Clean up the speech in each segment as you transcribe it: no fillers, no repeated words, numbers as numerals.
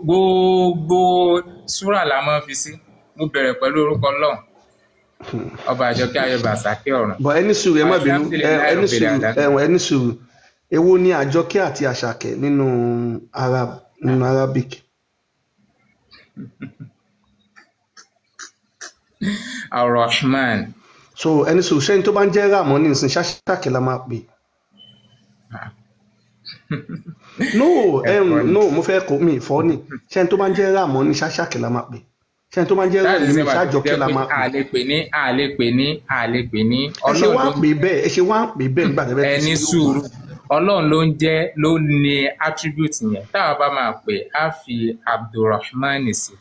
Gbogbo súrà la máa ń fi sí. Mo bẹ̀rẹ̀ pẹ̀lú orúkọ Ọlọ́run, ọba àjọkẹ́ ayé bàṣákẹ́ ọ̀run. Bọ̀ ẹni sùúrù, ẹ má bínú, Alhamdulillahi ẹni rabbil sùúrù, alamin. Ẹ̀wọ̀n, ẹni sùúrù. Èwo ni Àjọkẹ́ àti Àṣàkẹ́ nínú Arab, nínú Arabic? Arrahman. So ẹni sùúrù, ṣẹ́ni tó bá ń jẹ́ Ramoni nísìn, ṣàṣàkẹ́ la máa pè? No, Ẹ̀kọ́ ni. no, mo fẹ́ kó mi ìfọ́ ni. Ṣẹ́ni tó bá ń jẹ́ Ramoni, ṣàṣàkẹ́ la máa pè? Ṣẹ́ni tó bá ń jẹ́ That is Rẹ̀mí, why tó fi ṣàjọkẹ́ jẹ́ la pé máa a pè? lè pè ní, a lè pè ní, a lè pè ní Ẹ ṣe Ọlọ́run wá ló ń pè bẹ́ẹ̀, ẹ ṣe wá ń pè bẹ́ẹ̀ nígbà tẹ́ fẹ́ fi ẹni sí Yorùbá. sùúrù. Ọlọ́run ló ń jẹ́, ló ní attribute yẹn. Táwa bá máa pè á fi Abdulrahman sí.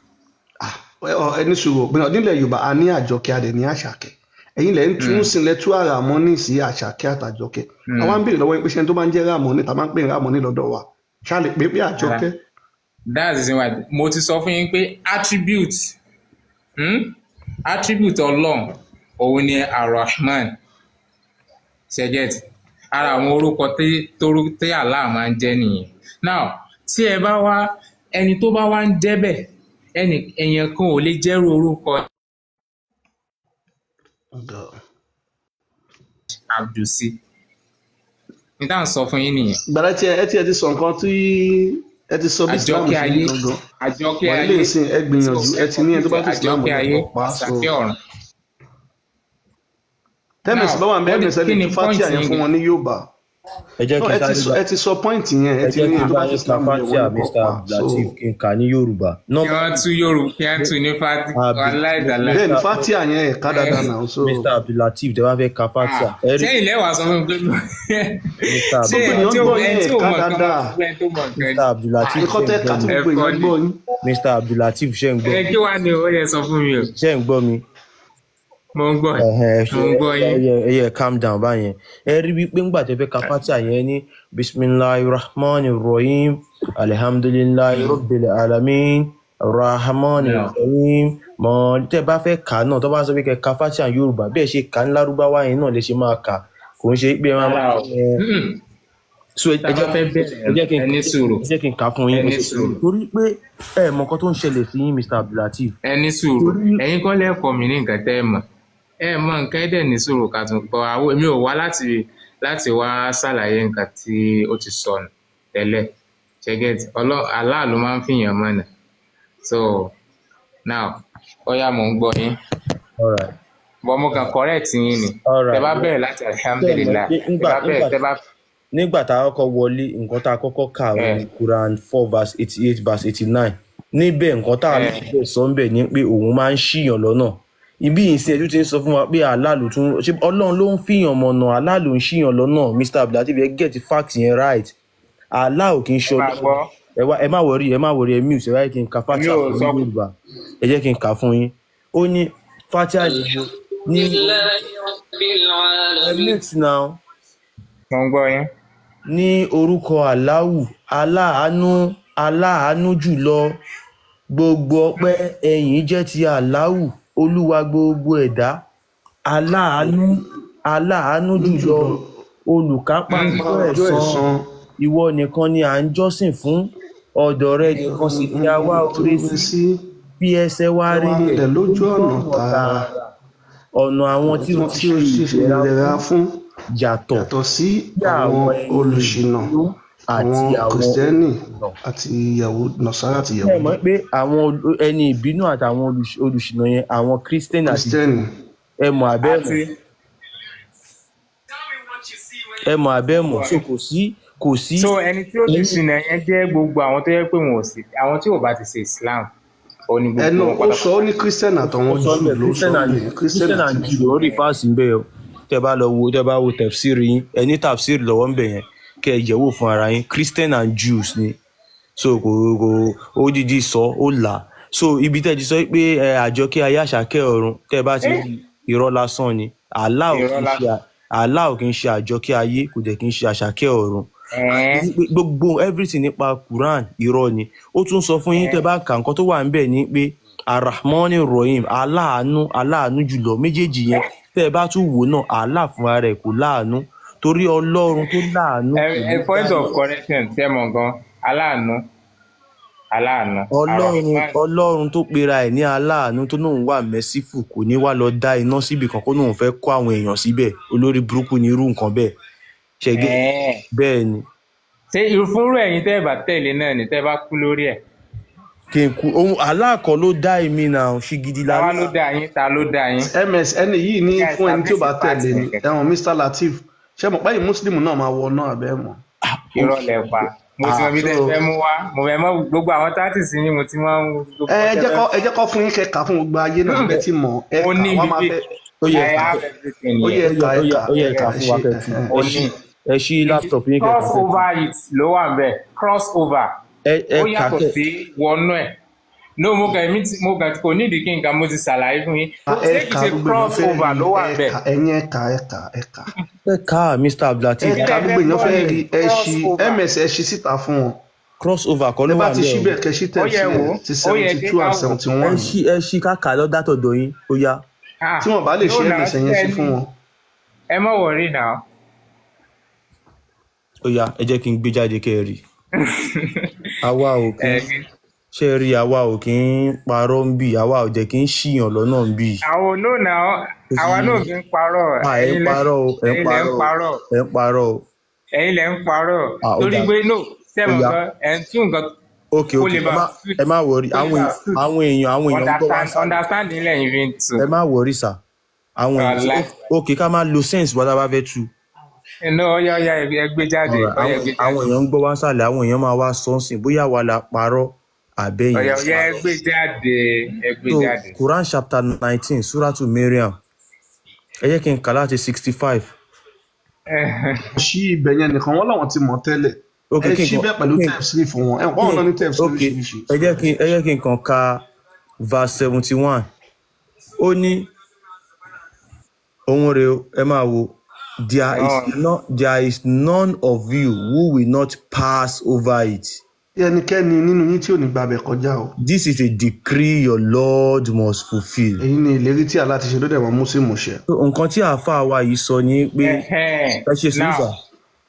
Ẹni sùúrù, gbìyànjú nílẹ̀ Yorùbá a ní Àjọkẹ́, a dẹ̀ ní Àṣàkẹ́. Ẹ̀yin lẹ̀ ń tún sílẹ̀ tú Ramoni sí Àṣàkẹ́ àtàjọkẹ́. Àwa ń béèrè lọ́wọ́ yín pé ṣẹ́ni tó bá ń jẹ́ Ramoni, tá máa ń pè ní Ramoni lọ́dọ̀ wa, ṣá lè pè é pé Àjọkẹ́? That's the reason why mo ti sọ fún yín pé attribute, Attribute Ọlọ́run òun ni Arrahman. Ṣe get? Ara àwọn orúkọ tí Allah máa ń jẹ́ nìyẹn. Now, tí ẹ bá wá ẹni tó bá wá ń jẹ́ bẹ́ẹ̀, ẹnì èèyàn kan ò lè jẹ́rú orúkọ Abdul sí. Ní tá à ń sọ fún yín nìyẹn. Gbàdá tí ẹ ti sọ nǹkan tí ẹ ti sọ bí Islam Àjọkẹ́ ṣe rí ayé, gangan. Àjọkẹ́ Wà ayé, nílé ìsìn, ẹ tí gbìyànjú, mo ẹ fẹ́ ti ní ẹni tó bá complete ti Islam Àjọkẹ́ lẹ̀ ayé, kọ́ pa. So Àṣàkẹ́ ọ̀run. tẹ́mẹ̀sì Now, bá wà ń bẹ́, what ẹ̀mẹ̀sì kí lè ni tú point Fátíà yẹn yín fún gan? wọn ní Yorùbá. Ẹ jẹ́ No, kí n sáré bá ẹ ti sọ point yẹn, ẹ ẹ ti jẹ́ ní kí ẹni n tó bá bá ti yín ka Islam lẹ̀ fatia wọ́n ní kọ́ Mr pa. So Abdulateef, kí n kà ní Yorùbá. Kí wọ́n tú Yorùbá, kí wọ́n tú ní Fati, wàláìdàlá. Bẹ́ẹ̀ ni Fátíà yẹn ẹ̀ka dáadáa náà. So Mr Abdulateef, tẹ́ bá fẹ́ ka fatia, ẹ rí Ṣé ilé wa sọ fún mi pé Mr ṣé gbogbo ẹni èèyàn tí ò gbọ́ ẹni yẹn, tí ò ẹ̀ka mọ̀ nǹkan máa dáadáa. sọ pé ẹni tó mọ̀ nǹkan Mr ni? Abdulateef, Nǹkan ṣé ń tẹ́ gbọ́ ká tí mi? gbogbo Ẹ̀fọ́ èèyàn ni. gbọ́ yín. Mr Abdulateef, ṣé ń gbọ́ Ẹ mi? kí wàá ní o yẹ sọ fún mi o. Ṣé ń gbọ́ mi? Mo ń gbọ́, Ẹhẹn, ẹ mo ń gbọ́ ẹ yín. ẹ yẹ calm down báyẹn. Ẹ rí wípé ńgbà tẹ́ fẹ́ ka fatia yẹn ní bisimilahi rahman rahim, alihamdulilayi rabbil alamin, rahman Now, rahim. Mọ tẹ́ bá fẹ́ kà á náà, tó bá sọ pé kẹ́ ka fatia Yorùbá, bẹ́ẹ̀ ṣe kà á ní Lárúbáwá yẹn náà lè ṣe máa kà, kò ń ṣe pé ẹ máa rárá o. ẹ so ẹ Tá a bá jẹ́ fẹ́ ẹ bẹ̀rẹ̀, jẹ́ kí n ẹ ní sùúrù, ẹ jẹ́ kí n kà á fún ẹ yín. Ẹ ní ṣe sùúrù, torí pé ẹ mọ nǹkan tó ń ṣẹlẹ̀ sí yín, Mr Abdulateef. ẹ ní sùúrù. Torí Ẹ̀yin kọ́ lẹ́kọ̀ọ́ mi ní nǹkan tẹ́ ẹ mọ̀. Ẹ mọ nǹkan, ẹ dẹ̀ ní sùúrù ká tún gbọ́. Àwọn èmi ò wá láti wá ṣàlàyé nǹkan tí ó ti sọnù tẹ́lẹ̀. Ṣẹ́gẹ́tì, Allah ló máa ń fìyàn mọ̀nà. So now, ó yá, mò ń gbọ́ yín. All right. Bọ́ mo kàn correct yín ni. All Tẹ right. bá bẹ̀rẹ̀ láti Ṣé ẹ mọ̀ alhamdulillah. pé Tẹ ńgbà bá bẹ̀rẹ̀ ńgbà tẹ bá nígbà tá a kọ́kọ́ wọlé, nǹkan tá a kọ́kọ́ kà ẹ ní Quran 4 verse 88 verse 89, níbẹ̀ nǹkan tá a ẹ lè sọ ń bẹ̀ ni pé òun máa ń ṣìyàn lọ́nà. Ibi ìsìn ẹ̀jú ti ń sọ fún wa pé Allah ló tún ṣe, Ọlọ́run ló ń fìyàn mọ̀nà, Allah ló ń ṣìyàn lọ́nà. Mr Abdulateef, ẹ get the fact yẹn right. Allah ò kì í ṣe ẹ máa Ọlọ́run. gbọ́. Ẹ wá, ẹ má wọrí, ẹ má wọrí, ẹ mute, ẹ wáyé kí n ka Mi fatia ò fún sọ yín Yorùbá. Ẹ jẹ́ kí n kà fún yín. Ó ní fatia ní ẹ mute now. Mo ń gbọ́ yín. Ní orúkọ Aláwù, aláàánú, aláàánú jùlọ. Gbogbo ọpẹ́ ẹ̀yìn jẹ́ ti Aláwù, olúwa gbogbo ẹ̀dá, aláàánú, aláàánú jùlọ, Jùlọ olùkápá Mm. ọjọ́ ọjọ́ ẹ̀san. ẹ̀san. Ìwọ nìkan ni à ń jọ́sìn fún, ọ̀dọ̀ rẹ nìkan sì ni a wá Tó oore rí sí. sí Bí ẹsẹ̀ wa ẹ wá rinlẹ̀ rinlẹ̀ lójú lójú ọ̀nà ọ̀nà tààrà, tààrà, ọ̀nà àwọn tí ó àwọn ti tí ó ṣe ṣe ìdẹ̀ra ìdẹ̀ra fún fún, yàtọ̀ yàtọ̀ sí sí àwọn àwọn ẹni olùṣìnà, ìbínú àti àwọn àwọn Kìrìsìtẹ́nì olùṣìnà. àti Yahoo, Nọ̀sárà àti Ẹ Yahudi. mọ̀ pé àwọn ẹni ìbínú àtàwọn olùṣìnà yẹn, àwọn Christian àti Kìrìsìtẹ́nì. ẹ mọ̀ abẹ́ mọ̀, Àti ẹ mọ̀ abẹ́ mọ̀. So kò sí so ẹni tí ó ti ẹni ṣìnà yẹn jẹ́ gbogbo àwọn tó yẹ pé wọn ò sí, àwọn tí ò bá ti ṣe Islam, ó ní gbogbo Ẹnu wọn ó sọ, ó pátápátá. ní Kírísítẹ́nì ó àtàwọn sọ Júù bẹ́ẹ̀, ló sọ Christian and bẹ́ẹ̀, Kírísítẹ́nì Christian àti and Júù. Jew ló rí fáàsì ń bẹ́ẹ̀ o. Tẹ́ bá lọ wo, tẹ́ bá wo tafsir yín, ẹ ní tafsir lọ́wọ́ ń bẹ̀ yẹn, kẹ́ ẹ yẹ̀wò fún ara yín. Christian and Jews ni. So kò ó dídí sọ, ó là á. So ibi tẹ́ ti sọ pé ẹ àjọkẹ́ ayé àṣàkẹ́ ọ̀run, tẹ́ bá ti rí, irọ́ lásán ni. Allah ò Irọ́ kì í ṣe lásán. Allah ò kì í ṣe àjọkẹ́ ayé, kò dẹ̀ kì í ṣe àṣàkẹ́ ọ̀run. Ẹ̀ẹ́n. Gbogbo everything nípa Quran irọ́ ni. Ó tún sọ fún yín, tẹ́ bá kà nǹkan tó wà níbẹ̀ ni pé Arahmani Rahim, aláàánú, aláàánú jùlọ. Méjèèjì yẹn tẹ́ ẹ bá tún wò náà, Allah fúnra rẹ̀ kò láàánú, torí Ọlọ́run tó láàánú Ẹ kò ní ẹ point dá of correction, tẹ́ mọ̀ gan, aláàánú. Aláàánú. Ọlọ́run Arahman. Ọlọ́run tó pera ẹ̀ ní aláàánú tó náà wà mẹ́sífù kò ní wá lọ dá iná síbì kan kó náà fẹ́ kó àwọn èèyàn síbẹ̀. Olórí burúkú ni irú nǹkan bẹ́ẹ̀. Ṣẹ̀gẹ́ Ẹ̀ẹ́. bẹ́ẹ̀ ni. Ṣé irúfúnrú ẹ̀yin tẹ́ ẹ bá tẹ̀lé náà ni tẹ́ ẹ bá kú lórí ẹ̀? Kí n kú ohun aláàkọ́ ló dá èmi náà ṣìgìdì Ta wá ló lálá. dá yín? Ta ló dá yín? Ms ẹni yìí ní Guys, fún ẹni tí ó bá establish fact tẹ̀lé ni nìkan. ẹ̀wọ̀n Mr Lateef, ṣé mo pẹ́yì muslim náà máa wọ náà abẹ́ mọ́. Irọ́ lẹ pa. Mo ti mọ ibi So tẹ́ ẹ fẹ́ mú wá. Mo fẹ́ mọ gbogbo àwọn tátìsì yín, mo ti mọ gbogbo ẹ wọn tẹ́ jẹ́ fẹ́ kọ́ ẹ jẹ́ kọ́ fún yín kẹ́ kà fún gbogbo ayé náà bẹ́ẹ̀ tí mọ̀ ẹ Mo kà ní wá máa bíbí. fẹ́. Ó yẹ I ẹ̀ka have everything Ó here. yẹ ó ẹ kà yẹ ẹ ó yẹ kà ó yẹ ẹ ẹ̀ka kà ẹ fún wa ṣe kẹ́ẹ̀tì. ẹ̀hẹ́n. Mo Ẹ ṣí ní. ẹ ṣí laptop yín kẹ́ẹ̀ka Cross kẹ́ẹ̀tì. over it ló wà ńbẹ̀. Cross over. Ẹ ẹ Ó kà yàtọ̀ kẹ́ sí wọnú ẹ̀. No, mo kàn mí mo kàn kò nídìí kí n kà, mo ti ṣàlàyé fún yín. Ẹ Ṣé kìí kà ṣe gbogbo èèyàn cross fẹ́ over rí ló wà ẹ ńbẹ̀? kà ẹ̀yin ẹ kà ẹ kà ẹ kà Ẹ kà Mr ẹ Abdulateef. kà Tẹ́ ẹ gbogbo fẹ́ èèyàn gbọ́ fẹ́ ni rí ẹ cross ṣí over. ms ẹ ṣí síta fún wọn. Cross over kọ́ Ẹ ló bá wà ti ńbẹ̀ ṣí o. bẹ́ẹ̀ kẹ́ ṣí Ó yẹ tẹ̀sí wò ẹ̀ ti ó, ó yẹ seventy jẹ́ two ká and wò. seventy Ẹ one ṣí ẹ ṣí káka lọ́dátọ̀dọ̀ yín ó yá. Ah, tí wọ́n bá lè no ṣe now, ms ẹ̀yẹn ṣé ṣí ẹ fún ní wọn. ẹ má worry now. Ó yá ẹ jẹ́ kí n gbé jáde kẹ́ ẹ rí. Àwa ò kí Ẹ ń ṣe rí, àwa ò kí ń parọ́ ń bì, àwa ò jẹ́ kí ń ṣìyàn lọ́nà ń bì. Àwọn no now, Ó ti àwa yé náà yín. kì í parọ́, À ẹ ń ẹ̀yin lẹ parọ́ o, ẹ ń ẹ̀yin lẹ ń parọ́ o, parọ́, ẹ ń parọ́ o. ẹ̀yin lẹ ń parọ́. À ó Torí dà pé no, ó sẹ́mu yá. kan ẹ̀ ń tún nǹkan Ok kó ok lè ẹ bá má suit, ẹ má wọrí kó lè àwọn bá suit. àwọn èèyàn àwọn èèyàn ń gbọ́ wá Understand sálẹ̀. understanding lẹ́yìn fi ń tu. Ẹ má wọrí sà. Àwọn èèyàn Wàláì. Ok ká má lo sense wa tá a bá fẹ́ tu. No, ọyá ọyá ẹ gbé jáde, Alright, ọyá ẹ àwọn gbé àwọn jáde. èèyàn ń gbọ́ wá sálẹ̀, àwọn èèyàn máa wá sọ́nsìn bóyá wà la parọ́ àbẹ́yìn Ọyá ọyá ẹ parọ́. gbé jáde, ẹ gbé So jáde. Quran chapter 19 Suratu Maryam, ẹ jẹ́ kí n kà láti 65. Ṣí ibẹ̀ yẹn nìkan wọ́n làwọn ti mọ̀ tẹ́lẹ̀. Ok Ẹ kí n ṣí kàn bẹ́ẹ̀ pẹ̀lú kí n tẹ̀sí fún wọn ẹ̀ wọ́n kí náà n ní tẹ̀sí ok oríṣiríṣi. ẹ jẹ́ kí n kàn ka verse 71. Ó ní ohun rẹ̀ o, ẹ máa wo there is Oh, no there is none of you who will not pass over it. Ẹnikẹ́ni nínú yín tí ò ní gbàbẹ̀ kọjá o. This is a decree your Lord must fulfil. Èyí ni ìlérí tí Allah ti ṣe ló dẹ̀ wọ́n mú sí ìmúṣẹ. So, nǹkan tí àáfàá wa yìí sọ ni pé ẹhẹ́n. ẹ ṣe sùúrù Now, sà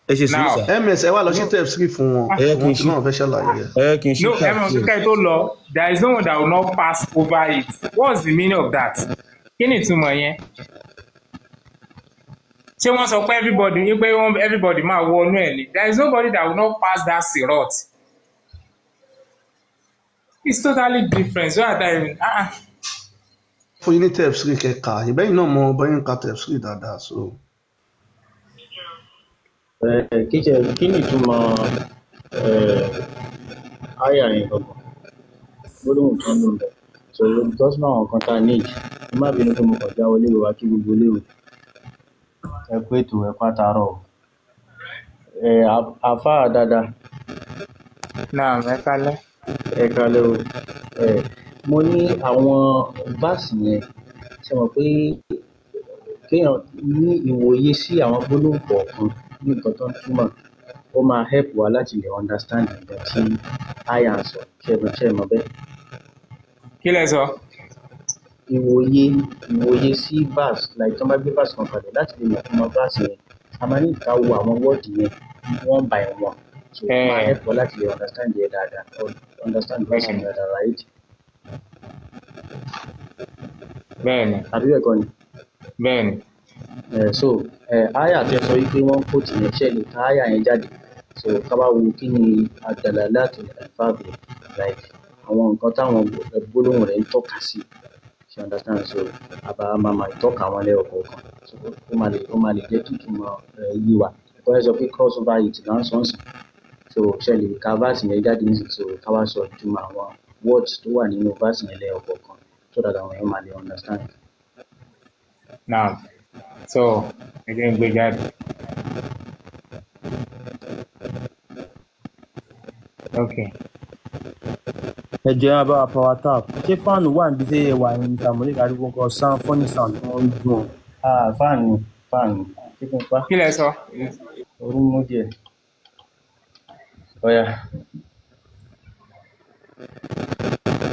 ẹ ṣe sùúrù now. sà Ms ẹ wá lọ sí No, tẹ̀sí fún wọn ẹ jẹ́ kí wọ́n n ti ṣí náà fẹ́ ṣàlàyé ẹ̀. ẹ jẹ́ kí n ṣí no, ẹ mọ̀ tafsir. kíkẹ́ tó lọ, there is no one that will not pass over it. What's the meaning of that? Kí ni ìtumọ̀ yẹn? Ṣé wọ́n sọ pé everybody pé wọ́n everybody máa wọnú ẹ̀ ni? There is nobody that will not pass that sirot. It's totally different. So that I ah Fún yín ní tẹ̀sí kẹka ìbẹ́yìn náà mọ bẹ́yìn ka tẹ̀sí dáadáa so. Kí jẹ kí ni ìtumọ̀ àyà yẹn gangan gbólóhùn tó ń lò ń bẹ̀ so because náà àwọn kan tá a need. Ẹ má bínú pé mo kàn já wọlé wá kí gbogbo léwu ẹ kú ètò ẹ kú àtàárọ̀ o. Àáfàá dáadáa náà mẹ́kálẹ́. ẹ kalẹ̀ o. Ẹ mo ní àwọn verse yẹn, ṣe mọ̀ pé kéèyàn ní ìwòye sí àwọn gbólóhùn kọ̀ọ̀kan ní nǹkan tó ń túmọ̀, ó máa help wa láti lè understand nǹkan tí àyà ń sọ. Ṣe mọ̀ bẹ́ẹ̀? Kí lẹ sọ? Ìwòye sí verse, like tí wọ́n bá gbé verse kan kalẹ̀ láti lè mọ̀ ìtumọ̀ verse yẹn, a máa ní ká wo àwọn word yẹn one by one, so ó máa Ẹ help wa láti lè understand yẹn dáadáa or understand verse yẹn bẹ́ẹ̀ni dáadáa, right? Bẹ́ẹ̀ni. Àbí bẹ́ẹ̀ kọ́ ni? Bẹ́ẹ̀ni. So àyà tí ẹ sọ wípé wọ́n kò tì yẹn, ṣe lè ka àyà yẹn jáde so ká bá wo kí ni ad-dalalatul alfaz, like àwọn nǹkan táwọn gbólóhùn rẹ̀ ń tọ́ka sí, ṣe understand? So àbá máa máa tọ́ka wọn lẹ́yọ kọ̀ọ̀kan, so ó máa lè jẹ́ kí ìtumọ̀ yé wa. Ẹ̀kọ́ ẹ sọ pé cross over it là ń sọ ń sìn, so ṣe lè ka verse yẹn jáde nísìnyí so ká wá sọ ìtumọ̀ àwọn words tó wà nínú verse yẹn lẹ́yọ kọ̀ọ̀kan so that àwọn èèyàn máa lè understand. Now, so ẹ jẹ́ n gbé jáde. Okay. Ẹ jẹ́ wá bá wa power tap. Ṣé fáànù wà níbi tí ẹ wà ní Mr. Monique ariwo nǹkan sound funny sound tí wọ́n ń dùn ọ́? Ah, fáànù fáànù ṣé kí n pa? Kí lẹ sọ? Orí mú díẹ̀. Ọ̀yà.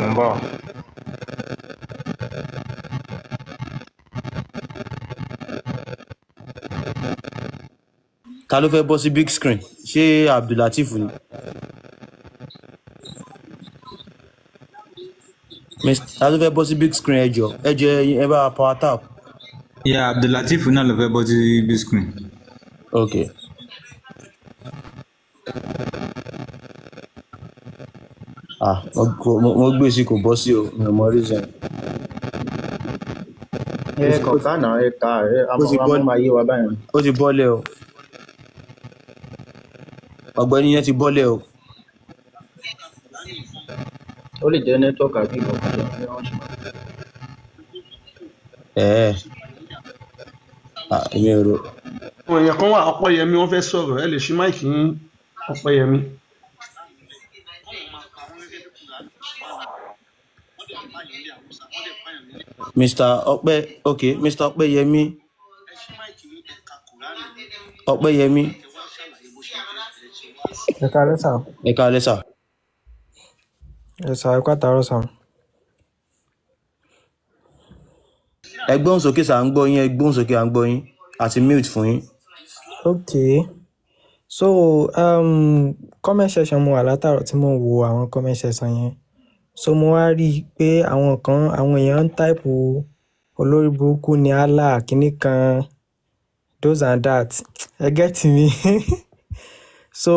Mo ń bọ̀. Ta ló fẹ́ bọ́ sí big screen? Ṣé Abdulateef ni? Mr. Ta ló fẹ́ bọ́ sí big screen? Ẹ jọ, ẹ jọ, ẹ bá wa power tap. Yeah, Abdullateef náà ló fẹ́ bọ́ sí big screen. Ok. Ah, mo gbé sí, kò bọ́ sí o, mi ò mọ reason. Ẹ kàn ká náà, ẹ ká ẹ Ó ti bọ́, àmọ́ máa yé wa báyìí. ó ti bọ́lẹ̀ o. Ọ̀gbẹ́ni yẹn ti bọ́lẹ̀ o. Ó lè jẹ́ network àbí nǹkan kan tó ń wọ́n ṣe. Ẹ̀ẹ́, ah, èmi ò rò. Àwọn èèyàn kan wà, Ọpẹ́yẹmí, wọ́n fẹ́ sọ̀rọ̀. Ẹ lè ṣí mic yín, Ọpẹ́yẹmí. Mr. Ọpẹ́, ok, Mr. Ọpẹ́yẹmí, Ọpẹ́yẹmí. Ẹ káalẹ́ sà. Ẹ káalẹ́ sà. Ẹ sà, ẹ kú àtàárọ̀ sà. Ẹ gbóhùn sókè sà, ń gbọ́ yín. Ẹ gbóhùn sókè, à ń gbọ́ yín. Àti mute fún yín. Ok, so comment section mo wà látàárọ̀ tí mo ń wo àwọn comment section yẹn. So mo wá rí i pé àwọn kan, àwọn èèyàn ń type olórí burúkú ni Allah kìíní kan, those and that, ẹ get me. So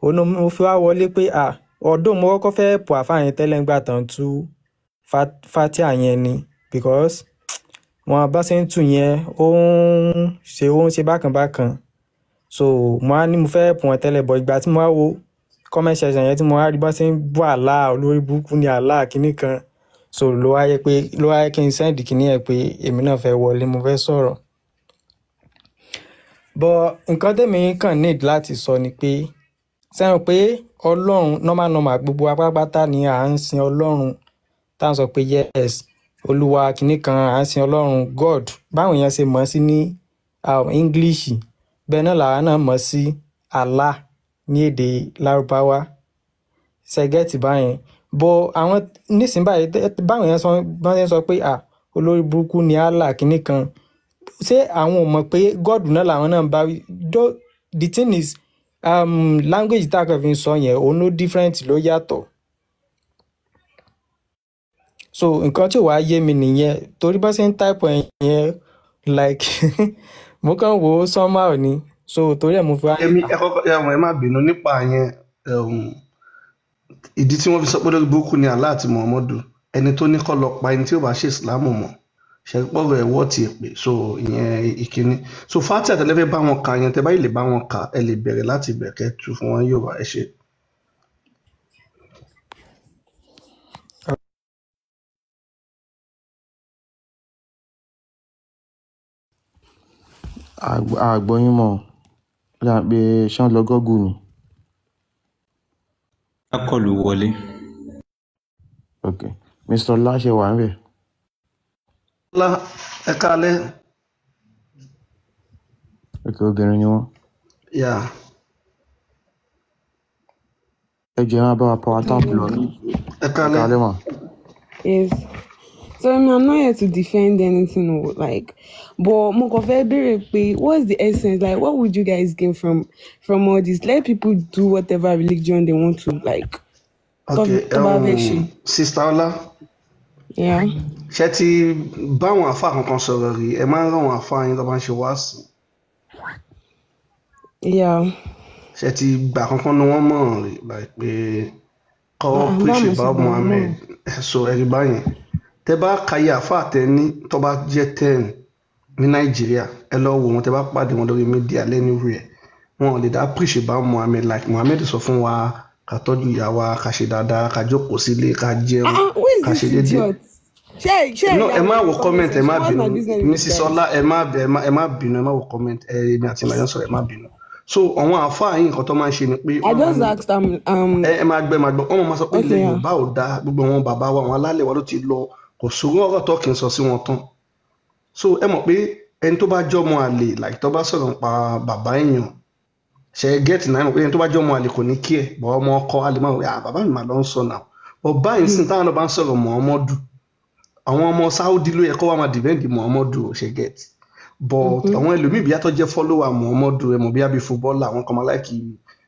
òun ni mo fi wá wọlé pé ah, ọdún mo kọ́kọ́ fẹ́ pò àfáà yẹn tẹ́lẹ̀ ńgbà tán tú fatia yẹn ni, because wọn bá ṣe ń tù yẹn, ó ń ṣe bákan bákan. So mo á ní mo fẹ́ pò wọn tẹ́lẹ̀, but ìgbà tí mo wá wo comment section yẹn, tí mo wá rí bá ṣe ń bú Allah, olórí burúkú ni Allah kìíní kan, so ló wá yẹ pé ló wá yẹ kí n send kìíní ẹ̀ pé èmi náà fẹ́ wọlé, mo fẹ́ sọ̀rọ̀. But nǹkan tèmi kàn need láti sọ ni pé sẹ́yìn pé Ọlọ́run, normal normal, gbogbo wa pátápátá ni à ń sin Ọlọ́run, tá à ń sọ pé yes, Olúwa kìíní kan, à ń sin Ọlọ́run, God, báwọn èèyàn ṣe mọ̀ sí ní English, bẹ́ẹ̀ náà làwa náà mọ̀ sí Allah ní èdè Lárúbáwá. Ṣé ẹ get báyẹn? But àwọn nísìnyí báyìí, báwọn èèyàn sọ bọ́n ṣe ń sọ pé ah, olórí burúkú ni Allah kìíní kan, ṣé àwọn ò mọ̀ pé God náà làwọn náà ń bá wí? The thing is, language tá a kàn fi ń sọ yẹn, òun ló different, ló yàtọ̀. So nǹkan tí ò wá yé mi nìyẹn, torí bá ṣe ń type ẹ̀ yẹn, like mo kàn wò ó somehow ni. So torí ẹ̀ mo fi wá. Èmi ẹ kọ́kọ́ ẹ má bínú nípa yẹn. Ìdí tí wọ́n fi sọ pé lórí burúkú ni Allah àti Muhammadu, ẹni tó ní kọ́ lọ pa ẹni tí ó bá ṣe ìsìlámù mọ̀ ṣẹ́pọ̀rọ̀ ẹ̀ wọ́ ti pè. So ìyẹn ìkíní. So Fatia tẹ́lẹ̀ fẹ́ bá wọn kà yẹn, tẹ́ bá yìí lè bá wọn kà, ẹ lè bẹ̀rẹ̀ láti bẹ̀rẹ̀ tú fún wọn yóò wá. Ẹ ṣe. Àgbọ̀yìn mọ̀ ó dà pé ṣé wọ́n lọ Google ni. Akọlù wọlé. Ok, Mr. Ọlá, ṣe wà níbẹ̀? Ọlá, ẹ káalẹ́. Ok, obìnrin ni wọ́n. Yà. Ẹ jẹ́ ẹ máa bá wa power tap lọ. Ẹ Ẹ káalẹ́. káalẹ́ mà. Yes. So I mean, I'm not here to defend anything or like, but mo kàn fẹ́ béèrè pé what's the essence? Like, what would you guys gain from all this? Let people do whatever religion they want to, like. Tó Ok. tó bá fẹ́ ṣe. Sister Ọlá. Yeah. Ṣé ti báwọn àfa kankan sọ̀rọ̀ rí? Ẹ máa ń rán àwọn àfa yín tó bá ń ṣe wáàsí? Yeah. Ṣé ti gbà kankan ni wọ́n mọ̀ rí, like pé kọ́ Ah, preach báwo mo ṣe about gbà wọ́n Muhammed? mọ̀? So ẹ̀rí báyẹn, tẹ bá kàyé àfa àtẹní tó bá jẹ́ 10 ní Nàìjíríà, ẹ lọ wò wọn, tẹ bá pàdé wọn lórí media lẹ́niwẹ̀ẹ́, wọn ò lè dá preach about Muhammed, like Muhammed sọ fún wa ká tọ́jú ìyá wa, ká ṣe dáadáa, ká jókòó sílé, ká jẹun, Ah, who is ká this ṣe déédéé. idiot? Ṣé No, ìyá ẹ má mi wo comment comment, ẹ section? má What's bínú. my business with you Mrs. guys? Ọlá, ẹ má bínú, ẹ má wo comment. Ẹ èmi àti ìmọ̀ sọ̀rọ̀, ẹ má bínú. So àwọn àáfàá yìí, nǹkan tó máa ń ṣe ni pé I wọ́n máa just ń asked ẹ máa gbẹ máa gbọ́, wọ́n máa sọ pé okay, ilẹ̀ yeah. Yorùbá ò dáa, gbogbo àwọn bàbá wa, àwọn alálẹ̀ wa ló ti lọ, kò sówó ọ̀rọ̀ tó kì í sọ sí wọn tán. So ẹ mọ̀ pé ẹni tó bá jọmọ àlè, like tó bá sọ̀rọ̀ nípa bàbá èèyàn, ṣe get náà, ẹ mọ̀ pé ẹni tó bá jọmọ àlè kò ní kí ẹ̀ bọ̀ ọmọ ọkọ àlè máa wọ, "Ah, bàbá mi mà lọ ń sọ náà." But báyìí sìn, táwọn náà bá ń sọ̀rọ̀ Muhammadu, àwọn ọmọ Saudi ló yẹ kó wá máa defend Muhammadu, ṣe get? But àwọn ẹlòmíì bí yàtọ̀ jẹ́ follower Muhammadu, ẹ mọ̀ bí àbí footballer, àwọn kan máa like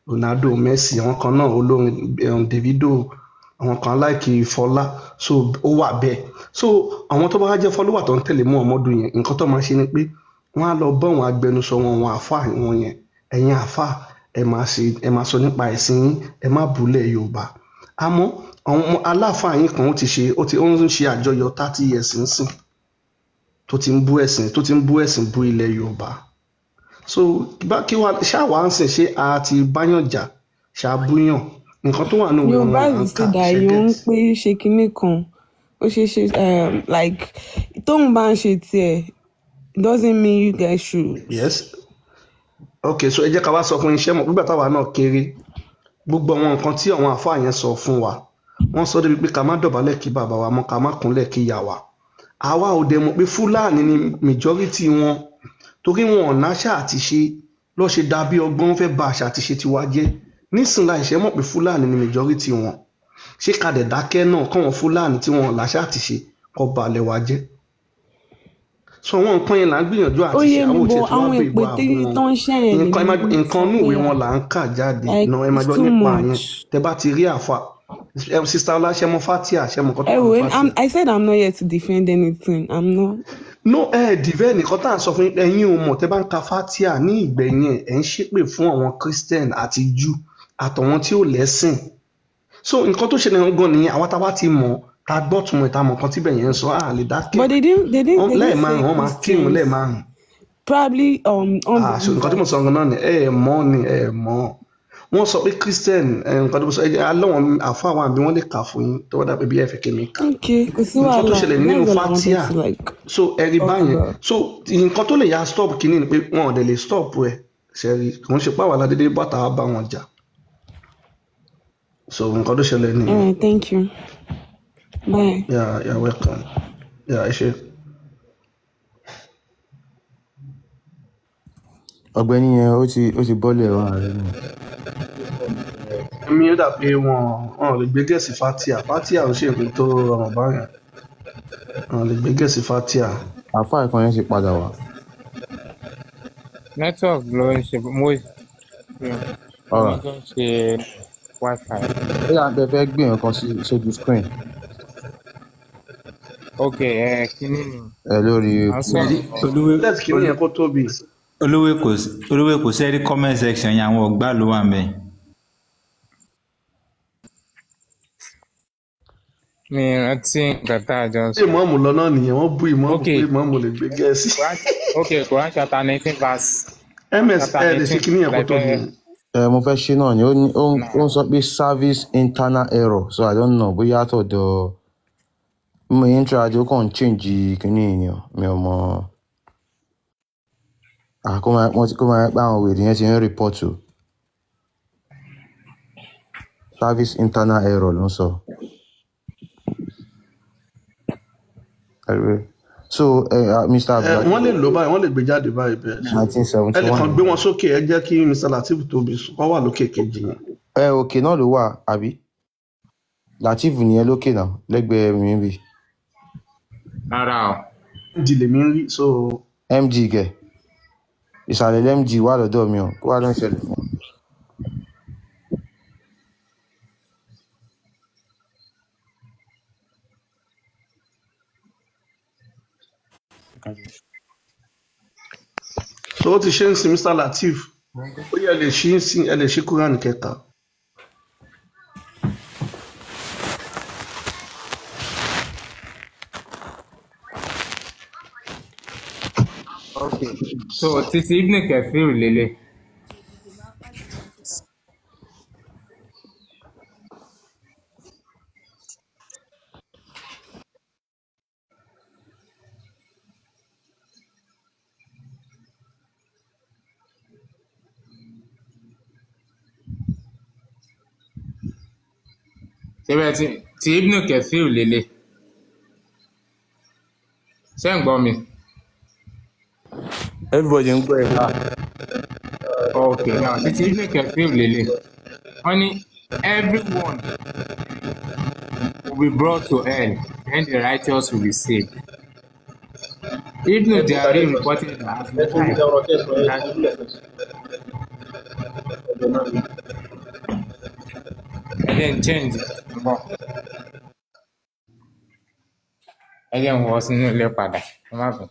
Ronaldo, Messi, àwọn kan náà olórin, Davido, Àwọn kan like Fọlá. So ó wà bẹ́ẹ̀. So àwọn tó bá wá jẹ́ follower tó ń tẹ̀lé Muhammadu yẹn, nǹkan tó máa ṣe ni pé wọ́n á lọ bọ́ àwọn agbẹnusọ wọn, àwọn àáfàá wọn yẹn. Ẹ̀yin àáfàá, ẹ máa ṣe, ẹ máa sọ nípa ẹ̀sìn yín, ẹ má búlẹ̀ Yorùbá. Àmọ́ àwọn ọmọ aláàfáà yín kan ó ti ṣe, ó ti ó ń ṣe àjọyọ̀ 30 years ńsìn tó ti ń bú ẹ̀sìn, tó ti ń bú ẹ̀sìn, bú ilẹ̀ Yorùbá. So bá kí wá ṣáà wá ń sìn, ṣé a ti báyàn jà, ṣáà búyàn? Nǹkan tó wà nínú ìwé wọn Yorùbá là ń will kà say that ṣe yóò ń get. pé ṣe kinní kan, ó ṣe ṣe like tóun bá ń ṣe tiẹ̀ doesn't mean you guys should. Yes, okay. So ẹ jẹ́ ká wá sọ fún iṣẹ́ mọ̀ nígbà táwa náà kéré, gbogbo àwọn nǹkan tí àwọn àfáà yẹn sọ fún wa, wọ́n sọ débi pé ká má dọ̀bálẹ̀ kí bàbá wa mọ́, ká má kúnlẹ̀ kí ìyá wa. Àwa ò dẹ̀ mọ̀ pé Fúlàní ni majority wọn, torí wọn ò náṣà àti ṣe lọ́ ṣe dàbí ọgbọ́n fẹ́ ba àṣà àti ṣe tiwa jẹ́. Nísìnyí láìṣẹ́ mọ̀ pé Fúlàní ni majority wọn. Ṣé ká dẹ̀ dákẹ́ náà káwọn Fúlàní tí wọn ò láṣà àti ṣe kó balẹ̀ wa jẹ́? So àwọn nǹkan yẹn là ń gbìyànjú Ó àti ṣe. yé mi, Àwọn ò but tiẹ̀ tó wá àwọn bẹ èpè ìbò tí àbú wọn. tó ń ṣẹ́ yẹn Nǹkan ẹ lèmi má gbọ́, nǹkan sọ inú pé ìwé wọn là ń kà jáde like náà. Ẹ máa it's gbọ́ too nípa yẹn. much. Tẹ bá ti rí àfa ẹ, Sister Ọlá, ṣe mọ fatia? Ṣe mọ nǹkan tó Ẹ wà ní wò, fatia? I said I'm not here to defend anything. I'm not. No, ẹ dìvẹ́ nìkan tá à ń sọ fún yín, ẹ̀yin ò mọ̀. Tẹ bá ń ka fatia ní ìgbẹ̀yìn ẹ̀, ẹ̀ ń ṣépè fún àwọn Christian àti Jew àtọ̀wọn tí ò lẹ́sìn. So nǹkan tó ṣẹlẹ̀ gan nìyẹn. Àwa tá a bá ti mọ̀, tá a gbọ́ túmọ̀ ìta mọ̀ nǹkan tíbẹ̀ yẹn ń sọ, à lè dákẹ́. But they didn't say Lẹ́ẹ̀márùn-ún wọ́n máa kírun Christians. lẹ́ẹ̀márùn-ún. Probably Ah, so nǹkan tí mo unbelievers. sọ gan náà ni ẹ ẹ mọ̀ ni ẹ mọ̀. Wọ́n sọ pé Christian ẹ, nǹkan tí mo sọ ẹ alọ́wọ̀n àfọ àwọn àbí wọ́n lè kà fún yín tó wọ́n dà pé bí ẹ fẹ́ kí mi kà. Okay, kò sí Nǹkan tó wàhálà. ṣẹlẹ̀ nínú That's all I wanted fatia. to like So ẹ̀rí talk báyẹn. about. So nǹkan tó lè ya stop kínní ni pé wọn ò dẹ̀ lè stop ẹ ṣẹ̀rí, kò ń ṣe pàwọ́ aládédé bàtà wá bá wọn jà. So nǹkan tó ṣẹlẹ̀ All nìyẹn. right, thank you. Bye. Yeah, you're welcome. Yeah, ẹ ṣe. Ọ̀gbẹ́ni yẹn ó ti bọ́lẹ̀ wá rẹ nù. Èmi ó dà pé wọn ò lè gbé gẹ̀ẹ́sì fatia. Fatia ò ṣe nǹkan tó rọrùn báyẹn, wọn ò lè gbé gẹ̀ẹ́sì fatia. Àáfàá kan yẹn ti padà wá. Network ló ń ṣe mo èmi Alright. tó ń ṣe wifi. Ó yà pé fẹ́ gbé nǹkan sí sójú screen. Ok, ẹ kíní ni Ẹ lórí à ń sọ̀rọ̀. Olúwe. Let kínní yẹn kó tóbi. Olúwe kò olúwe kò sẹ́rí comment section yẹn, àwọn ọ̀gbá ló wà ń bẹ̀. Mi rántí nǹkan tá a jọ ń Ṣé sọ. ìmọ̀ọ́mù lọ náà nìyẹn? Wọ́n bú ìmọ̀ọ́mù Ok pé ìmọ̀ọ́mù lè gbé gẹ̀ẹ́sì. Quran, ok, Quran chapter 19 verse Ms chapter ẹ lè ṣe 19 kínní yẹn kó like tóbi. Ẹ mo fẹ́ ṣe náà ni ó ní ó ń sọ pé service internal error, so I don't know bóyá àtọ̀dọ̀ mo yẹn ń try àti ó kàn ń change kínní yìí ni o, mi ò mọ̀. Ah, kó máa wọ́n ti kó máa pé àwọn wèrè yẹn ti ń report o. Service internal error ló ń sọ. Anyway, so Mr. Ẹ wọ́n lè Abdulateef lò báyìí, wọ́n lè gbé jáde báyìí bẹ́ẹ̀. So nineteen ẹ seventy lè kàn one gbé wọn sókè. Ẹ jẹ́ kí Mr Lateef tóbi kọ́ wà lókè kejì yẹn. Ẹ òkè náà ló wà àbí? Lateef nìyẹn lókè náà lẹ́gbẹ̀ẹ́ mi bí. Rárá o. Md lèmi ń rí so. Mg gẹ ìsàlẹ̀ mg wà lọ́dọ̀ mi o, kó wà ló ń ṣẹlẹ̀. So ó ti ṣe ń sin Mr Lateef, ó yẹ ẹ lè ṣí ń sin, ẹ lè ṣí Quran kẹta. Ok, so títí Ibn Kathir lélẹ̀. Síbẹ̀ tí Ibn Kathir lélẹ̀, ṣé ń gbọ́ mi? Everybody ń gbọ́ ẹ. Ok, now títí Ibn Kathir lélẹ̀, wọ́n ní everyone will be brought to hell and the righteous will be saved. Ibn Jarir reported that at the time that and then change. Bọ̀. Ẹ jẹ́ n wọ sínú ilé padà, ẹ má bínú.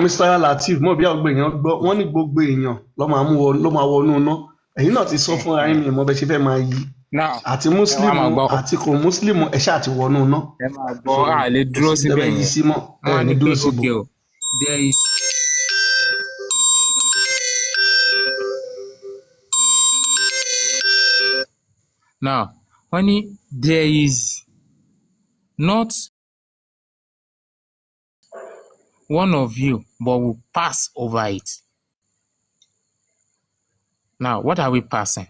Mr. Lateef, mọ̀ bí àwọn èèyàn gbọ́, wọ́n ní gbogbo èèyàn ló máa mú wọ ló máa wọnú iná. Ẹ̀yin náà ti sọ fúnra yín, mi mọ̀ bẹ́ ṣe fẹ́ máa yí. Now Àti ẹ wá Muslim máa gbọ́, àti kò Muslim, ẹ ṣáà ti wọnú iná. ẹ máa gbọ́, So a lè kò dúró sí síbẹ̀ tẹ́fẹ́ yí yẹn. sí mọ́, ẹ Wọ́n á ní ní pé dúró síbò. okay o, there is now wọ́n ní there is not one of you but will pass over it. Now what are we passing?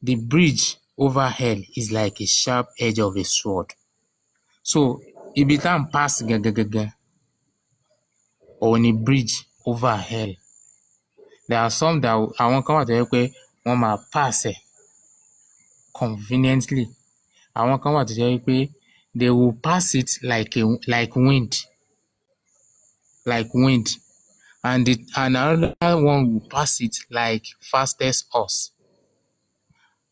The bridge over hell is like a sharp edge of a sword. So ibi tá à ń pass gangan gangan òun ni bridge over hell. There are some that àwọn kan wà tó jẹ́ pé wọ́n máa pass ẹ̀ conveniently. Àwọn kan wà tó jẹ́ pé they will pass it like wind, like wind, and another one will pass it like fastest horse.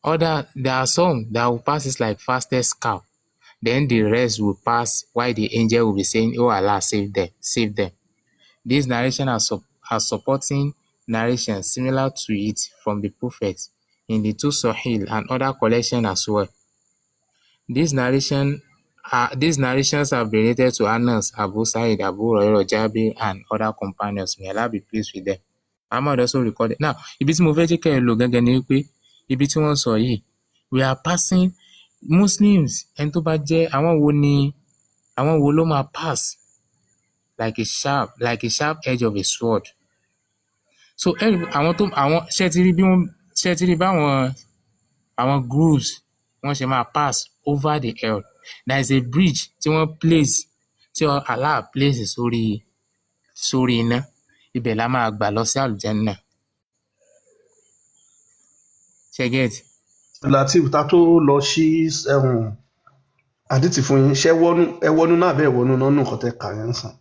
Other there are some that will pass it like fastest cow. Then the rest will pass while the angel will be saying, "Oh Allah, save them, save them." This narration are supporting narrations similar to it from the Prophet in the two Sahih and other collections as well. These narrations have been related to Anas, Abu Sa'id, Abu Hurairah, Jabir, and other companions. May Allah be pleased with them. Ahmad also recorded. Now, ibi tí mo fẹ́ jẹ́ kẹ́ ẹ lò gangan ni wípé ibi tí wọ́n sọ yìí, we are passing Muslims, ẹni tó bá jẹ́ àwọn wo ni àwọn wo ló máa pass like a sharp edge of a sword. So àwọn tó àwọn ṣé ti rí bí wọ́n ṣé ti rí báwọn àwọn groups wọ́n ṣe máa pass over the hell. There is a bridge tí wọ́n place tí Allah place sórí iná, ibẹ̀ la máa gbà lọ sí àlùjánnà. Ṣé get? Lateef, ta tó lọ sí àdìtì fún yín, ṣé ẹ wọnú náà bẹ́ẹ̀ wọnú náà nù nǹkan tẹ́ kà yẹn ń sàn.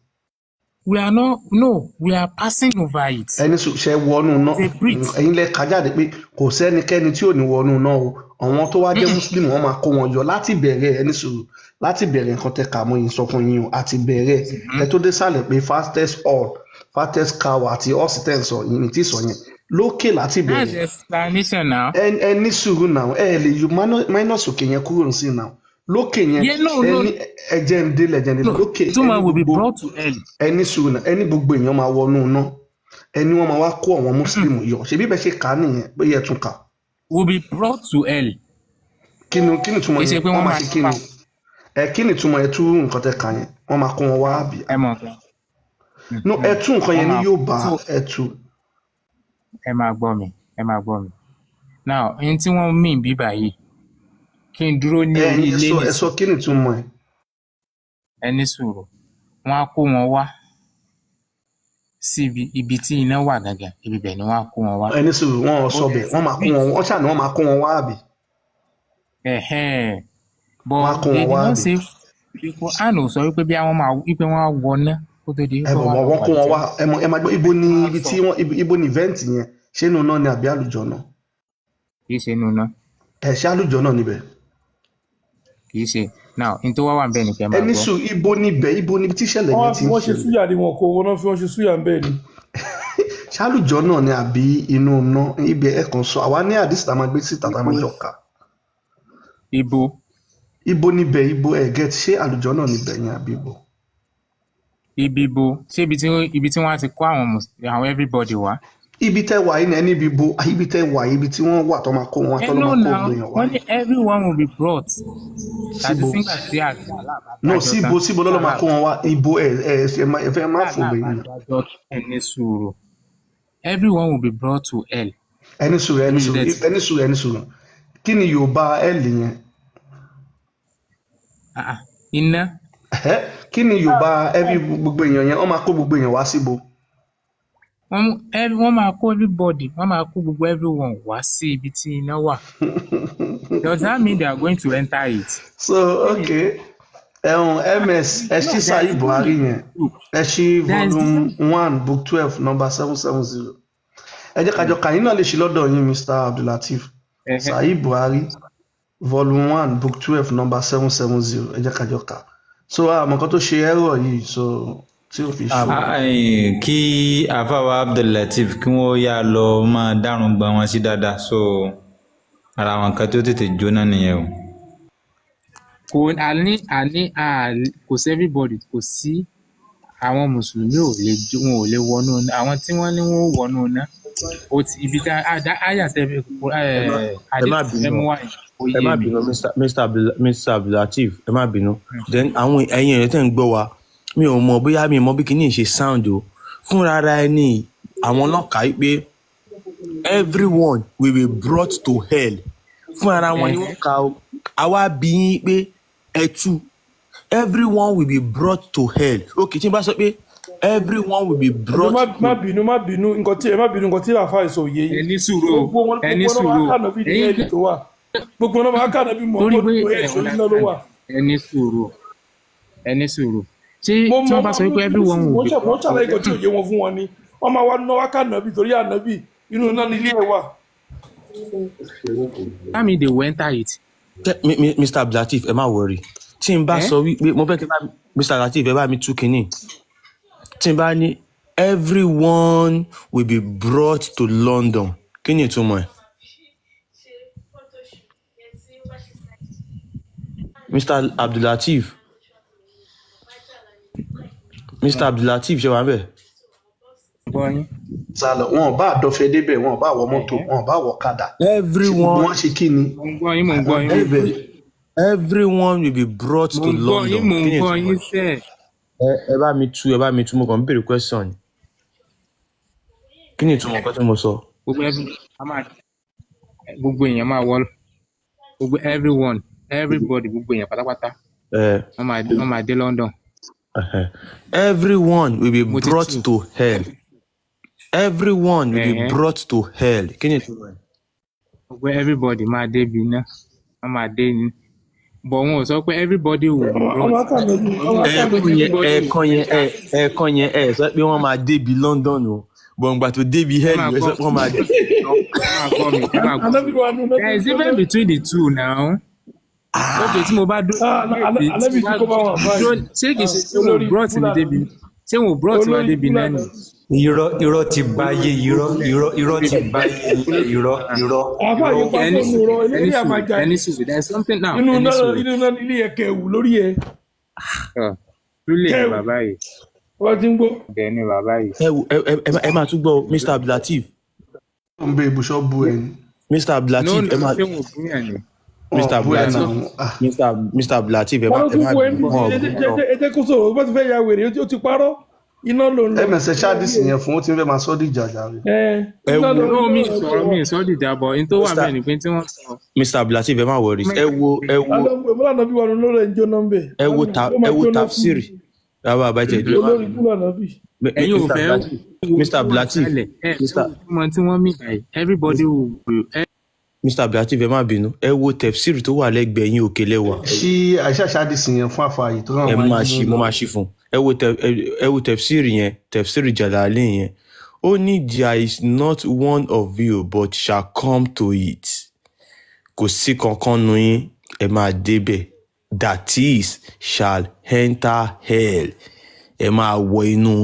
We are not, no, we are passing over it. Ẹni sùn ṣe wọnú náà, It's a bridge. ẹ̀yin lẹ kà jáde pé kò sẹ́nikẹ́ni tí ò ní wọnú náà o. Àwọn tó wá jẹ́ Muslim wọ́n máa kó wọn yọ láti bẹ̀rẹ̀. Ẹni sùn láti bẹ̀rẹ̀ nǹkan tẹ́ kà mọ́ yín sọ fún yín o, àti bẹ̀rẹ̀ ẹ tó dé sàlẹ̀ pé fastest all fastest cow àti horse ten sọ yìí tí sọ yẹn lókè láti That's bẹ̀rẹ̀. the explanation now. Ẹ ní sùúrù náà, ẹ lè yọ minus òkè yẹn kúrò sí náà lókè yẹn. Yeah, no, ẹ no, ní ẹ jẹ́ ń délẹ̀, jẹ́ ń délẹ̀ no. lókè. Two Ẹni man will be gbogbo brought to hell. ẹ ní sùúrù náà, ẹni gbogbo èèyàn máa wọnú iná, ẹni wọn máa wá kó àwọn Muslim yọ, ṣebí bẹ́ẹ̀ ṣe kà á nìyẹn, bóyá ẹ tún kà. Will be brought to hell. Kí ni ìtumọ̀ Kì í ṣe yẹn? pé Wọ́n wọ́n máa máa ṣe kí ni ẹ kí ni ìtumọ̀ ẹ tú nǹkan tẹ kà yẹn, wọ́n máa kó wọn wá àbí? Ẹ mọ̀ nǹkan. No, ẹ tú nǹkan Wọ́n yẹn ní máa yóò bá so ẹ tú. Ẹ máa gbọ́ mi, ẹ máa gbọ́ mi. Now, ohun tí wọ́n mean bí báyìí, kí n dúró ní Ẹ orí ẹ ilé sọ ẹ sọ nìsín, kí ni ìtumọ̀ ẹ? ẹ ní sùúrù. Wọ́n á kó wọn wá síbi ibi tí iná wà gangan, ibi bẹ̀ ni wọ́n á kó wọn wá. Ẹ ní sùúrù, wọn ò sọ But bẹ́ẹ̀, there is wọ́n a máa kó bridge. wọn, wọ́n ṣàní wọ́n máa kó wọn wá àbí? Ẹ̀hẹ́n. Wọ́n á But kó they wọn did wá not àbí? say the Quran ò sọ wípé bí àwọn máa wípé wọ́n á wọná kó tó di Ẹ wípé bọ̀ wọ́n á lọ wọ́n wà kó wọn wá. lùjẹ́. Ẹ mọ̀, ẹ máa gbọ́ ibo ni Wọ́n á ibi sọ tí wọ́n ibo ni event yẹn, ṣé inú náà ni àbí àlùjọ náà? Kì í ṣe inú iná, Ẹ ṣé àlùjọ náà níbẹ̀? Kì í ṣe. Now, n tó wá wà níbẹ̀ ni kẹ́ ẹ Ẹ máa ní gbọ́. sùúrù, ibo níbẹ̀, ibo níbi tí ìṣẹ̀lẹ̀ Wọ́n yẹn á ti fi ń wọ́n ṣe ṣẹlẹ̀? súyà ni, wọn kò wọ́n náà fi wọ́n ṣe súyà ń bẹ́ẹ̀ ni. Ṣálùjọ náà ni àbí inú iná ibẹ̀? Ẹ kàn sọ, àwa ní àdìsí tá a máa gbé síta tá a Ibo máa jọ kà. Ibo Ibo níbẹ̀, ibo ẹ get, ṣé àlùjọ náà níbẹ̀ yẹn àbí ibo? Ibi bo ṣé ibi tí wọ́n á ti kó àwọn àwọn everybody wá? Ibi tẹ́ wà yìí ni ẹni ibi bo ibi tẹ́ wà yìí, ibi tí wọ́n wà tó máa kó wọn Ẹ tó lọ́ no máa kó now, gbogbo èèyàn wá wọ́n ní everyone will be brought. Tàbí síbo? sígbà tí àti Allah bá No, dájọ́ tán, síbo síbo tí lọ́lọ́ máa Allah kó wọn wá, ibo ẹ ẹ ẹ má- ẹ fẹ́ má tí fò Allah bá bẹ́yìn náà. dájọ́, ẹ ní sùúrù. Everyone will be brought to hell. Ẹni sùúrù, ẹni Ibi sùúrù, tẹ́ ti ẹni sùúrù, ẹni sùúrù, kí ni Yorùbá ẹ lè yẹn? Ah, ah, iná. Ẹ kí ni Yorùbá every gbogbo èèyàn yẹn, wọ́n máa kó gbogbo èèyàn wá síbo? Wọ́n máa kó everybody, wọ́n máa kó gbogbo everyone wá sí ibi tí iná wà. Does that mean they are going to enter it? So okay, ẹ̀hún ms ẹ No, ṣí there is Sahih Buhari yẹn, ẹ ṣí there is volume different. 1 book 12 number 770. Ẹ jẹ́ kájọ kàyín náà lè ṣí lọ́dọ̀ yín, Mr. Abdulateef. Ẹhẹ́. Sahih Buhari. volume 1 book 12 number 770. Ẹ jẹ́ ká jọ kà. So àmọ́ nǹkan tó ṣe error yìí, so tí ò fi ṣó. Kí àfàwà Abdullateef kí wọ́n yá lọ máa dárun gbọ́n wọn sí dáadáa, so ara àwọn nǹkan tó tètè jóná nìyẹn o. Kò àní àní kò sí everybody, kò sí àwọn mùsùlùmí ò lè wọn ò lè wọnú iná. Àwọn tí wọ́n ní wọn ò wọnú iná, ó ti ibi tá àyà tẹ Ẹ má àdéhùn fẹ́ bínú, mú wá yẹn, ó ẹ yé má mi. bínú, Mr. Abdulateef, ẹ má bínú. Then àwọn ẹ̀yin ẹ̀yẹ tẹ̀ ń gbọ́ wa, mi ò mọ̀ bóyá mi mọ̀ bí kinní ṣe sound o. Fúnra ara ẹni àwọn ọlọ́kàá yìí pé everyone will be brought to hell. Fúnra ara wọn ni wọ́n kà ó. Àwa bí yín pé ẹ tú everyone will be brought to hell. Okay, tí n bá sọ pé everyone will be Ẹjọ brought má to má bínú, má bínú, nǹkan tí ẹ má bínú, nǹkan tí àfa ìsọ òye Ẹ yín. ní sùúrù o, Gbogbo wọn ẹ ní gbogbo wọn sùúrù máa o. kànà bí ní Ẹ̀yin ẹ̀lì tó wà. Gbogbo wọn máa kànà bí torí Muhammad pé nínú ẹ ẹ̀lì torí iná ló understand, wà. ẹ ní sùúrù o, ẹ ní sùúrù. Tí Mo tí mọ wọ́n bá sọ wípé everyone will mo be ṣe mo brought to ṣàlàyé nǹkan tí òye wọn fún wọn ni. Wọ́n máa wá náwó kànà bí torí ànábì inú iná ní ilé ẹ̀ wà. That mean they will enter it. Mr. Abdulateef, ẹ má worry. Tí n bá Eh? sọ wípé mo fẹ́ kí n bá Mr. Abdulateef, ẹ bá mi tú kinní. Tí n bá ní everyone will be brought to London, kí ni ìtumọ̀ ẹ̀? Mr. Abdulateef, Mr. Abdulateef, ṣe wà ń bẹ̀? Gbọ́ yín. Sálọ, wọn ò bá àdọ́fẹ́ débẹ̀, wọn ò bá wọ mọ́tò, wọn ò bá wọ ọ̀kadà. Ṣé gbogbo Everyone wọn ṣe kí ni? Mo ń gbọ́ yín, mo ń gbọ́ yín. Débẹ̀. Everyone will be brought Mo to ń gbọ́ yín, London, mo ń kí ni gbọ́ ìtumọ̀ yín ẹ̀? sẹ́ẹ̀. Ẹ bá mi tú, ẹ bá mi tú, mo kàn ń béèrè question ni. Kí ni ìtumọ̀ nǹkan tí mo sọ? Gbogbo every a máa gbogbo èèyàn máa wọ gbogbo everyone, everybody, gbogbo èèyàn pátápátá Ẹ wọ́n máa dé London. Ẹhẹ. Everyone will be Mo ti brought tú. to hell. Everyone will be Ẹ̀hẹ́n. brought to hell. Kí ni ìtumọ̀ ẹ̀? Gbogbo everybody máa débi iná, wọ́n máa dé ní. But wọn ò sọ pé everybody will be Ọmọ brought. akànà bí Wọn ọmọ ò sọ akànà pé bí. Ẹ̀ẹ̀kan yẹn, everybody will ẹ̀ẹ̀kan yẹn, ẹ̀ẹ̀kan yẹn, ẹ sọ pé wọ́n máa débi London o. Gbọ̀ngbà tó débi Ẹ hell, máa ẹ sọ gbọ́ pé wọ́n máa débi. Ẹ máa gbọ́ mi, ẹ máa gbọ́ Ànábì mi. wà nù náà There tó is ń difference jóná. between the two now. Okay, tí mo bá dúró létí, tí Ànábì mo tí bá kò bá wọn dúró, báyìí. ṣé kìí ṣe ṣé wọn ò Olórí brought ikú mi lànà débi bí. ṣé wọn ò brought wa Olórí débi ikú náà lànà ni? bí. Irọ́, irọ́ ti báyé, irọ́, irọ́, irọ́ ti báyé, irọ́, irọ́, Àfa irọ́. yìí pa Ẹ ní fóònù sùúrù, rọ ẹ ní eléyìí sùúrù, àmàjà ẹ ní sùúrù. There is something now, inú ẹ ní náà sùúrù. inú náà ilé yẹn kẹwù lórí ẹ Lúlẹ̀ ni kẹwù bàbá yìí, wọ́n ti ń gbọ́. ọ̀dẹ̀ ni bàbá yìí. Ẹ wo, ẹ máa tún gbọ́ o, Mr. Abdulateef. Ó ń bẹ ibùsọ̀ bu ẹ ni. Mr. No, Abdulateef, ẹ no, máa ṣé wọn ò búyàn ni? Wọn Mr. ò bú ẹ Abdulateef, náà. Ah, Mr. Abdulateef, ẹ má Wọ́n ló ẹ tún má wo bínú, NBC. wọn ò bú náà. Ẹ jẹ́ kó sọ̀rọ̀, bó ti fẹ́ ya wèrè ó ti parọ́, iná ló ń lọ. MSN ṣáàdìsì yẹn fún ó ti ń fẹ́ máa sọ́ dìjà jàre. Ẹ Ẹ iná wo ló ń No, mi lọ sọ̀rọ̀ mi sọ dìjà bọ̀, n tó wà Mr. bẹ́ẹ̀ ni pé tí wọ́n sọ. Mr. Abdulateef, ẹ má worry. Ẹ wo ẹ wo Mọ́lànà bí wà nínú rẹ̀ ń jóná ń bẹ̀. Ẹ wo ta Ó máa ẹ wo jóná kú. tafsiri. Bàbá àbájá ìdúró, ẹ má Olórí bínú. kú lànà bí. Ẹ̀yin ò Mr. fẹ́ Abdulateef, wo Mr. tó wà Abdulateef, sálẹ̀, ẹ fẹ́ Mr. wo túmọ̀ tí wọ́n mì báyìí. Everybody will be Mr. Abdulateef, ẹ má bínú. Ẹ wo tafsiri tó wà lẹ́gbẹ̀ẹ́ yín, òkè lẹ́wà. Ṣí àìsà ṣáàdìsì yẹn fún àfa yìí tó náà Ẹ máa máa ń ṣí, mo máa ṣí fún un. Ẹ wo ẹ wo tafsiri yẹn, tafsiri Jalalain yẹn. Ó ní there is not one of you but shall come to it. Kò sí kankan nu yín, ẹ máa débẹ̀. That is shall enter hell. Ẹ máa wọ inú